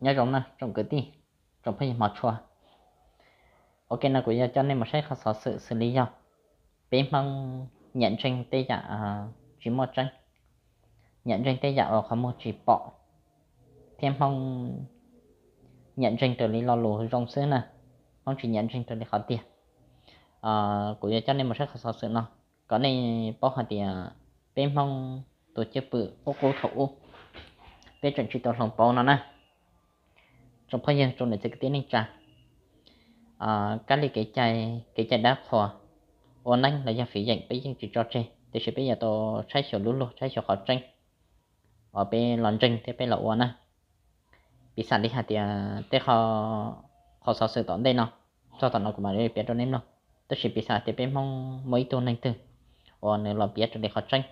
Nyob zoo na tsoom kwv tij, tsoom phooj ywg hmov tshua. Ok, no kuv yuav coj nej mus saib qhov xov xwm xws li yog peb Hmoob nyiam ntseeg tej yam tsis muaj tseeb, nyiam ntseeg tej yam uas qhov muag tsis pom, thiab Hmoob nyiam ntseeg raws li lo lus zoo xwb na, Hmoob tsis nyiam ntseeg raws li qhov tiag. Kuv yuav coj nej mus saib qhov xov xwm no kom nej paub hais tias peb Hmoob tus cwj pwm qub qub thaum ub, peb tseem tsis tau hloov pauv no na. Tsoom phooj ywg, tsoom niam txiv kwv tij neej tsa, kab li kev cai, kev cai dab qhuas, ua neeb los yog fiv yeem peb yeej tsis tso tseg, tiam sis peb yuav tau saib xyuas lub luag, saib xyuas qhov tseeb uas peb los ntseeg thiab peb los ua na. Piv xam li hais tias tej qhov xov xwm tom ntej no, txog tom no kuv mam li piav rau nej mloog. Tab sis piv xam tias peb Hmoob muaj ib tug neeg twg uas nws los piav raws li qhov tseeb,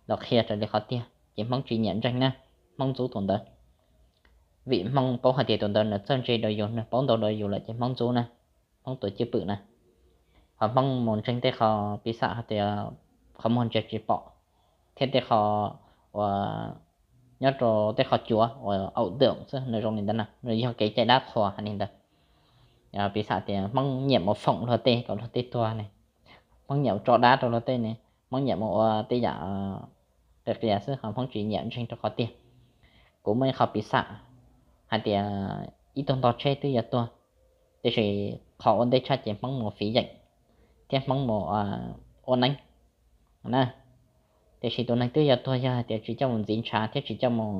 los qhia raws li qhov tiag, ces Hmoob tsis nyiam ntseeg na, Hmoob ntxub tus ntawd. Vim Hmoob paub hais tias tus ntawd nws txawj ntse dua yus, nws paub ntau dua yus lawm ces Hmoob ntxub na, Hmoob tus cwj pwm na. Ho Hmoob mus ntseeg tej qhov piv xam hais tias qhov muag ntsia tsis pom, thiab tej qhov uas nyob rau tej qhov cuav uas aum doom xwb, nws zoo li ntawd na, nws yog kev cai dab qhuas hais li ntawd. Piv xam tias Hmoob nyiam mus foom luag tej kom luag tej tuag ne, Hmoob nyiam tso dab rau luag tej ne, Hmoob nyiam mus ua tej yam qias qias xwb, ho Hmoob tsis nyiam ntseeg rau qhov tiag. Kuv muaj ib qho piv xam hais tias ib tug ntog tsheb twb yuav tuag, tiam sis qhov ua ntej tshaj ces Hmoob mus fiv yeem thiab Hmoob mus ua neeb na. Tiam sis tus neeg twb yuav tuag yog hais tias tsis coj mus ntxiv ntshav thiab tsis coj mus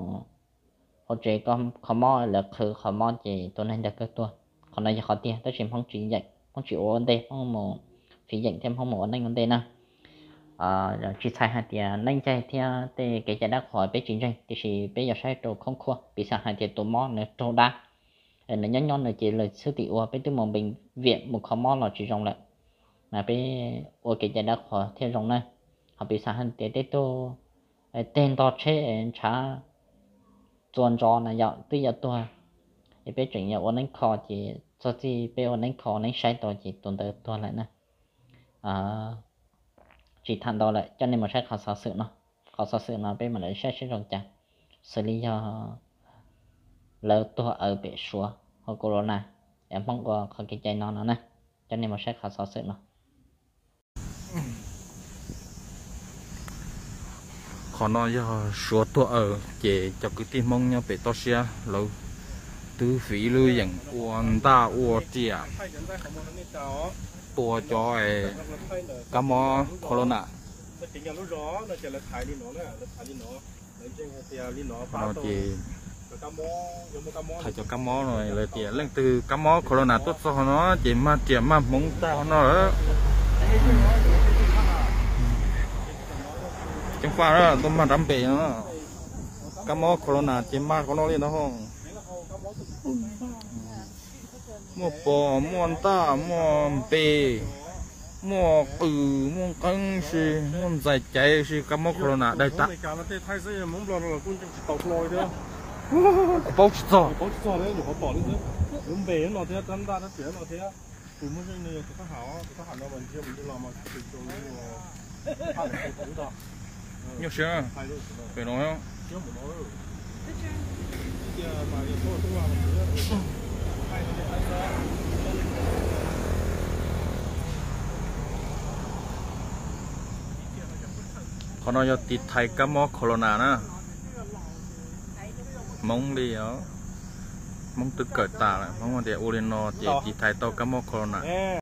hauv tsev, kho mob lawv qhwv qhov mob ces tus neeg ntawd kawg tuag. Qhov no yog qhov tiag, tab sis Hmoob tsis yeem, Hmoob tsis ua ntej, Hmoob mus fiv yeem thiab Hmoob mus ua neeb ua ntej na. Tsis txhais hais tias neeb cai thiab tej kev cai dab qhuas peb tsis ntseeg, tiam sis peb yuav saib rau khoob khuab. Piv xam hais tias tus mob nws raug dab, nws nyob nyob nws ces lawv xwb tim ua, peb twb mus npees viam mus kho mob los tsis zoo lawm, mas peb ua kev cai dab qhuas thiaj zoo na. Ho piv xam hais tias tej tug teg ntog tsheb ntshav txua ntsos na yom, twb yuav tuag, es peb tseem yuav ua neeb kho, ces txog txij peb ua neeb kho neeb saib tau ces tus ntawd tuag lawm na. Tsis tham ntau lawm, coj nej mus saib qhov xov xwm no. Qhov xov xwm no peb mam li saib seb zoo cas, xws li yog lawv tuag aws pem Suav hauv corona, es Hmoob ua qhov kev cai no no na. Coj nej mus saib qhov xov xwm no. Qhov no yog Suav tuag aws ces cov kwv tij Hmoob nyob pem toj siab lawv twb fiv lub yeem ua ntaj ua riam tua cov kab mob corona. Ces thaij cov kab mob no lawv tias leej twg kab mob corona tuaj txog no ces mag riam mag hmoov tag no lawm. Ceev faj tuaj mag rab npe no, kab mob corona ces mag qhov no li no. Muaj pos, muaj ntaj, muaj npe, muaj qws, muaj nqeeb si, muaj ntxais caiv si, kab mob corona daig tag. Kuv paub tsis txog. Nyuaj siab pem no. Qhov no yog tiv thaiv kab mob corona na. Hmoob li os, Hmoob twb kawm tas lawm, Hmoob tias ua li no ces tiv thaiv tau kab mob corona.